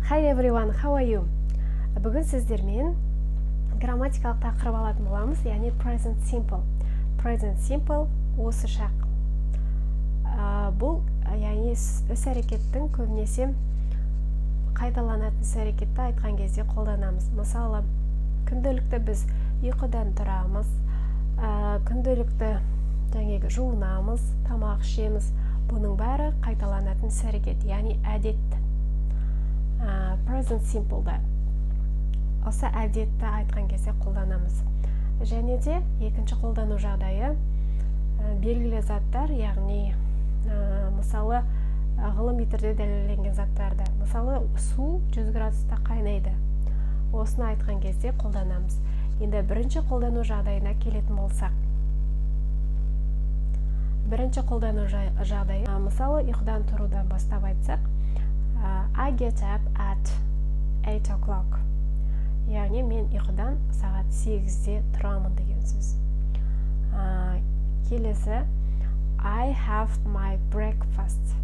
Hi everyone, how are you? Бүгін сіздермен грамматикалық тақырып алатын боламыз, яғни present simple. Present simple — осы шақ. Бұл, яғни іс әрекеттің көбінесе қайталанатын іс әрекетті айтқан кезде қолданамыз. Мысалы, күнделікті біз ұйқыдан тұрамыз, күнделікті жаңағы жуынамыз, тамақ ішеміз. Бұның бәрі қайталанатын іс әрекет, яғни әдет. Present simple-да осы әдетті айтқан кезде қолданамыз. Және де екінші қолдану жағдайы белгілі заттар, яғни мысалы, ғылыми түрде дәлелденген заттарды, мысалы, су 100 градуста қайнайды, осыны айтқан кезде қолданамыз. Енді бірінші қолдану жағдайына келетін болсақ, бірінші қолдану жағдайы, мысалы, ұйқыдан тұрудан бастап айтсақ, I get up at 8 o'clock, яғни мен ұйқыдан сағат 8-де тұрамын деген сөз. Келесі I have my breakfast,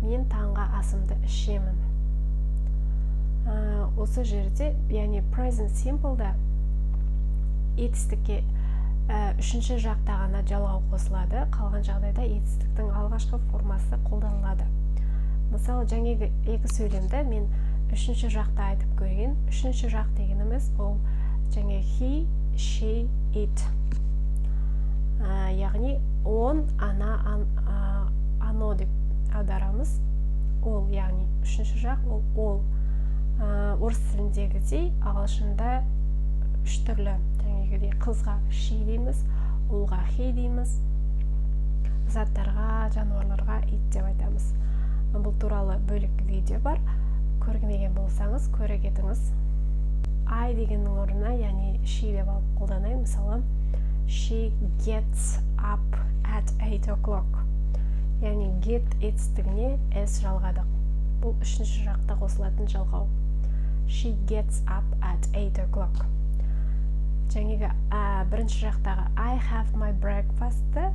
мен таңғы асымды ішемін. Осы жерде, яғни present simple-да етістікке үшінші жақта ғана жалғау қосылады, қалған жағдайда етістіктің алғашқы формасы қолданылады. Мысалы, жаңағы екі сөйлемді мен үшінші жақта айтып көрген. Үшінші жақ дегеніміз ол және he, she, it, яғни он, она, оно деп аударамыз. Ол, яғни үшінші жақ ол. Орыс тіліндегідей ағылшында үш түрлі: жаңағыдей қызға she дейміз, ұлға he дейміз, заттарға, жануарларға it деп айтамыз. Бұл туралы бөлек видео бар, көрмеген болсаңыз, көре кетіңіз. I дегеннің орнына, яғни she деп алып қолданайын. Мысалы, she gets up at 8 o'clock, яғни get етістігіне s жалғадық. Бұл үшінші жақта қосылатын жалғау. She gets up at 8 o'clock. Жаңағы бірінші жақтағы I have my breakfast-ты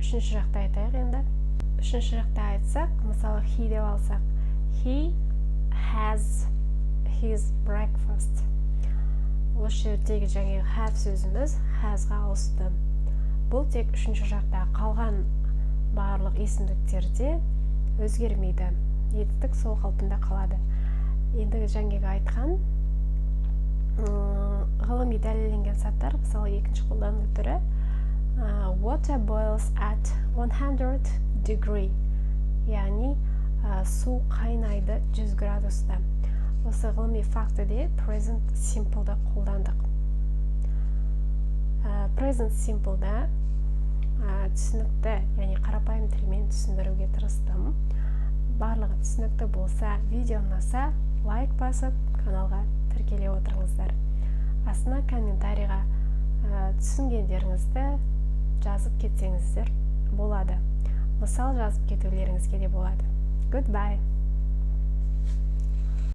үшінші жақта айтайық. Енді үшінші жақта айтсақ, мысалы, he деп алсақ, he has his breakfast. Осы жердегі жаңағы have сөзіміз has-ға ауысты. Бұл тек үшінші жақта, қалған барлық есімдіктерде өзгермейді, етістік сол қалпында қалады. Енді жаңағы айтқан ғылыми дәлелденген заттар, мысалы, екінші қолдану түрі water boils at 100 degree, яғни су қайнайды 100 градуста. Осы ғылыми фактіде present simple-да қолдандық. Present simple-да түсінікті, яғни қарапайым тілмен түсіндіруге тырыстым. Барлығы түсінікті болса, видео ұнаса, лайк басып, каналға тіркеле отырыңыздар. Астына комментарийға түсінгендеріңізді жазып кетсеңіздер болады, мысал жазып кетулеріңізге де болады. Goodbye.